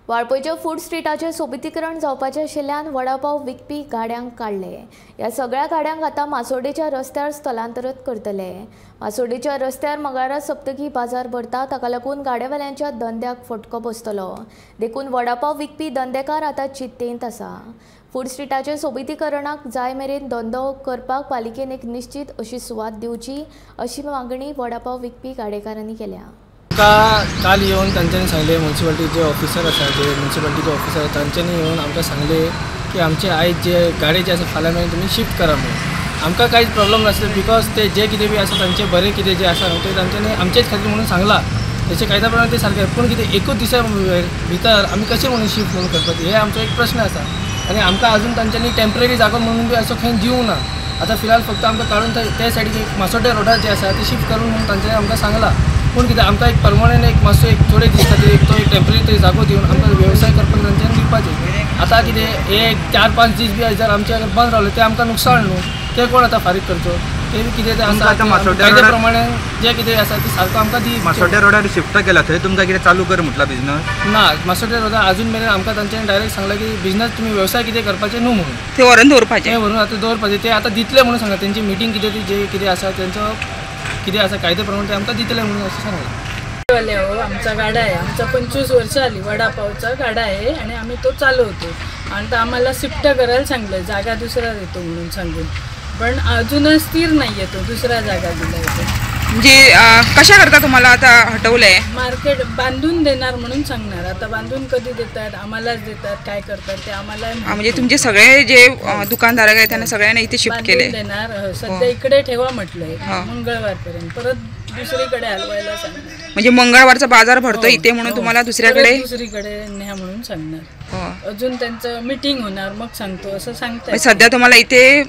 वाळपयच्या food स्ट्रीटाचें सोबितीकरण जावपाचें आशिल्ल्यान वडापाव विकपी गाड्यांक काडले. ह्या सगळ्या गाड्यांक आतां मासोडेच्या रस्त्यार स्थलांतरीत करतले. मासोडेच्या रस्त्यार मंगळारा सप्तकी बाजार भरता, ताका लागून गाड्यावाल्यांच्या धंद्याक फटको बसतलो. देखून वडापाव विकपी धंदेकार आतां चिंतेंत आसा. फूड स्ट्रीटाचें सोबितीकरणाक जाय मेरेन धंदो करपाक पालिकेन एक निश्चीत अशी सुवात दिवची अशी मागणी वडापाव विकपी गाडेकारांनी केल्या. काल येवन तांच्यांनी सांगलें, म्युनिसिपालिटीचे ऑफिसर आसा, जे म्युनिसिपालिटीचे ऑफिसर आसा तांच्यांनी येवन आमकां सांगलें की आमचे आयज जे गाडी जे आसा फाल्यां मेरेन तुमी शिफ्ट करा म्हणून. आमकां कांयच प्रॉब्लम नासलें, because ते जे कितें बी आसा तांचें बरें कितें जें आसा न्हू तें तांच्यांनी आमचेच खातीर म्हणून सांगलां, तेचे कायद्या प्रमाणे तें सारकें. पूण कितें एकूच दिसा भितर आमी कशें म्हणून शिफ्ट म्हणून करपाचें हें आमचो एक प्रश्न आसा. आनी आमकां अजून तांच्यांनी टेम्पररी जागो म्हणून बी असो खंय दिवंक ना. आतां फिलहाल फक्त आमकां काडून ते सायडीक मासोड्या रोडार जे आसा ते शिफ्ट करून म्हणून तांच्यांनी आमकां सांगलां. पूण कितें आमकां एक परमनंट एक मातसो एक थोडे दीस खातीर एक तो एक टेम्पररी तरी जागो दिवन आमकां वेवसाय करपाक तांच्यांनी दिवपाचें. आतां कितें एक 4-5 दीस बी जर आमचे बंद रावले तें आमकां नुकसाण न्हू, तें कोण आतां फारीक करचो? ते बी कितें तें आसा कायद्या प्रमाणे जें कितें आसा तें सारको आमकां दी. मासोड्या रोडार शिफ्ट केला थंय तुमकां कितें चालू कर म्हटलां बिजनस? ना, मासोड्या रोडार अजून मेरेन आमकां तांच्यांनी डायरेक्ट सांगलां की बिजनस तुमी वेवसाय कितें करपाचें न्हू म्हणून, ते व्हरून दवरपाचें, ते व्हरून आतां दवरपाचें, ते आतां दितले म्हणून सांगलां. तेंची मिटींग कितें ती जे कितें आसा तेंचो कितें आसा कायद्या प्रमाणे ते आमकां दितले म्हणून अशें सांगलां. हो आमचा गाडा आहे, आमचा 25 वर्ष आली वडापावचा गाडा आहे आणि आम्ही तो चालवतो. आणि तर आम्हाला शिफ्ट करायला सांगलं, जागा दुसरा देतो म्हणून सांगून, पण अजूनच स्थिर नाही आहे, तो दुसरा जागा दिला होता. म्हणजे कशा करता तुम्हाला आता हटवलंय? मार्केट बांधून देणार म्हणून सांगणार, आता बांधून कधी देतात, आम्हालाच देतात, काय करतात ते आम्हाला. म्हणजे तुमचे सगळे जे दुकानदार आहेत त्यांना सगळ्यांना इथे शिफ्ट केले देणार, सध्या इकडे ठेवा म्हटलंय मंगळवारपर्यंत, परत दुसरीकडे हलवायला सांगणार. म्हणजे मंगळवारचा बाजार भरतो इथे म्हणून तुम्हाला दुसऱ्याकडे दुसरीकडे न्या म्हणून सांगणार. अजून त्यांचं मीटिंग होणार मग सांगतो असं सांगतात. सध्या तुम्हाला इथे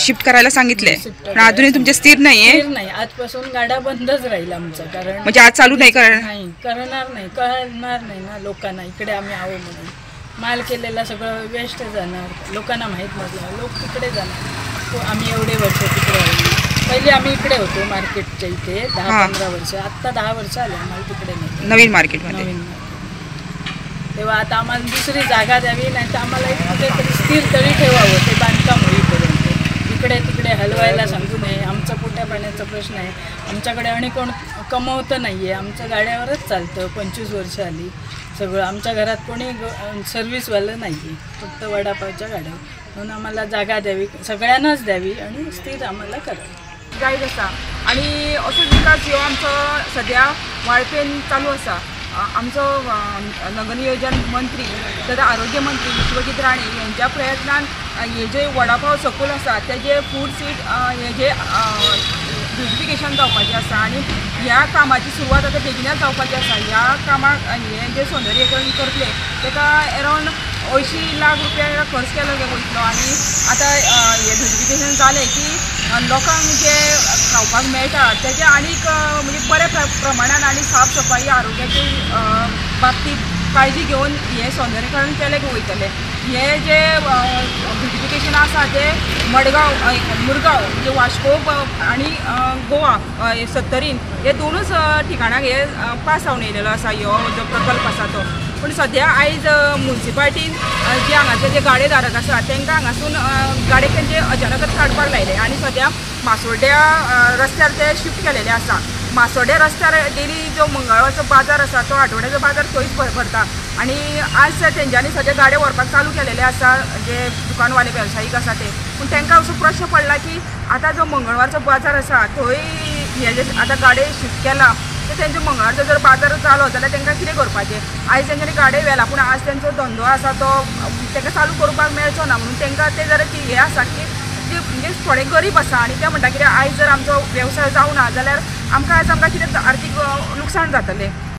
शिफ्ट करायला सांगितलंय, पण अजूनही तुमचे स्थिर नाहीये? नाही, आजपासून गाडा बंदच राहील आमचा, कारण म्हणजे आज चालू नाही करणार? नाही करणार, नाही कळणार नाही ना लोकांना इकडे आम्ही आहो म्हणून. माल केलेला सगळं वेस्ट जाणार, लोकांना माहीत नसलं, लोक तिकडे जाणार. आम्ही एवढे वर्ष तिकडे आलो, पहिले आम्ही इकडे होतो मार्केटच्या इथे 10-15 वर्ष, आत्ता 10 वर्ष आले आम्हाला तिकडे नाही, नवीन मार्केटमध्ये. नवीन तेव्हा आता आम्हाला दुसरी जागा द्यावी, नाही तर आम्हाला कुठेतरी स्थिर तरी ठेवावं ते बांधकाम होईपर्यंत. इकडे तिकडे हलवायला सांगू नये, आमचा पोट्या पाण्याचा प्रश्न आहे. आमच्याकडे आणि कोण कमवतं नाही आहे, आमचं गाड्यावरच चालतं. 25 वर्ष आली सगळं, आमच्या घरात कोणी सर्व्हिसवालं नाही आहे, फक्त वडापावच्या गाड्यावर. म्हणून आम्हाला जागा द्यावी, सगळ्यांनाच द्यावी आणि स्थिर आम्हाला करावी. जायत आसा आनी असो विकास ह्यो आमचो सद्या वाळपेन चालू आसा. आमचो नगरनियोजन मंत्री तथा आरोग्य मंत्री विश्वजीत राणे यांच्या प्रयत्नान हे जे वडापाव सकूल आसा तेजे फूड स्ट्रीट हे जे ब्युटिफिकेशन जावपाचें आसा आनी ह्या कामाची सुरवात आतां बेगिनच जावपाची आसा. ह्या कामाक हें जें सौंदर्यीकरण करतले ताका अरावंड 80 लाख रुपया खर्च केलो वयतलो. आनी आतां हें ब्युटिफिकेशन जालें की लोकांक जे खावपाक मेळटा तेजें आनीक म्हणजे बऱ्या प्रमाणान आनी साफ सफाई आरोग्याचे बाबतींत काळजी घेवन हें सौंदर्यीकरण केलें वयतलें. हें जें ब्युटिफिकेशन आसा तें मडगांव, मुरगांव म्हणजे वास्को आनी गोवा सत्तरीन हे दोनूच ठिकाणाक हे पास जावन येयलेलो आसा ह्यो जो प्रकल्प आसा तो. पूण सद्या आयज म्युनिसिपालिटीन जे हांगासर जे गाडेधारक आसा तांकां हांगासून गाडे तेंचे अचानकच काडपाक लायले आनी सद्या मासोड्या रस्त्यार ते शिफ्ट केलेले आसा. मासोड्या रस्त्यार डेली जो मंगळवारचो बाजार आसा तो आठवड्याचो बाजार थंयच भरता आनी आज तेंच्यांनी सद्या गाडे व्हरपाक चालू केलेले आसा जे दुकानवाले वेवसायीक आसा ते. पूण तांकां असो प्रश्न पडला की आतां जो मंगळवारचो बाजार आसा थंय हे जे आतां गाडे शिफ्ट केला तर तेंचो मंगळवारचो जर बाजार जालो जाल्यार तांकां कितें करपाचें? आयज तेंच्यांनी गाडे व्हेला पूण आज तेंचो धंदो आसा तो तांकां चालू करपाक मेळचो ना म्हणून तांकां ते जरा हें आसा की ते म्हणजे थोडे गरीब आसा आनी ते म्हणटा कितें आयज जर आमचो वेवसाय जावना जाल्यार आमकां आयज आमकां कितें आर्थीक लुकसाण जातलें.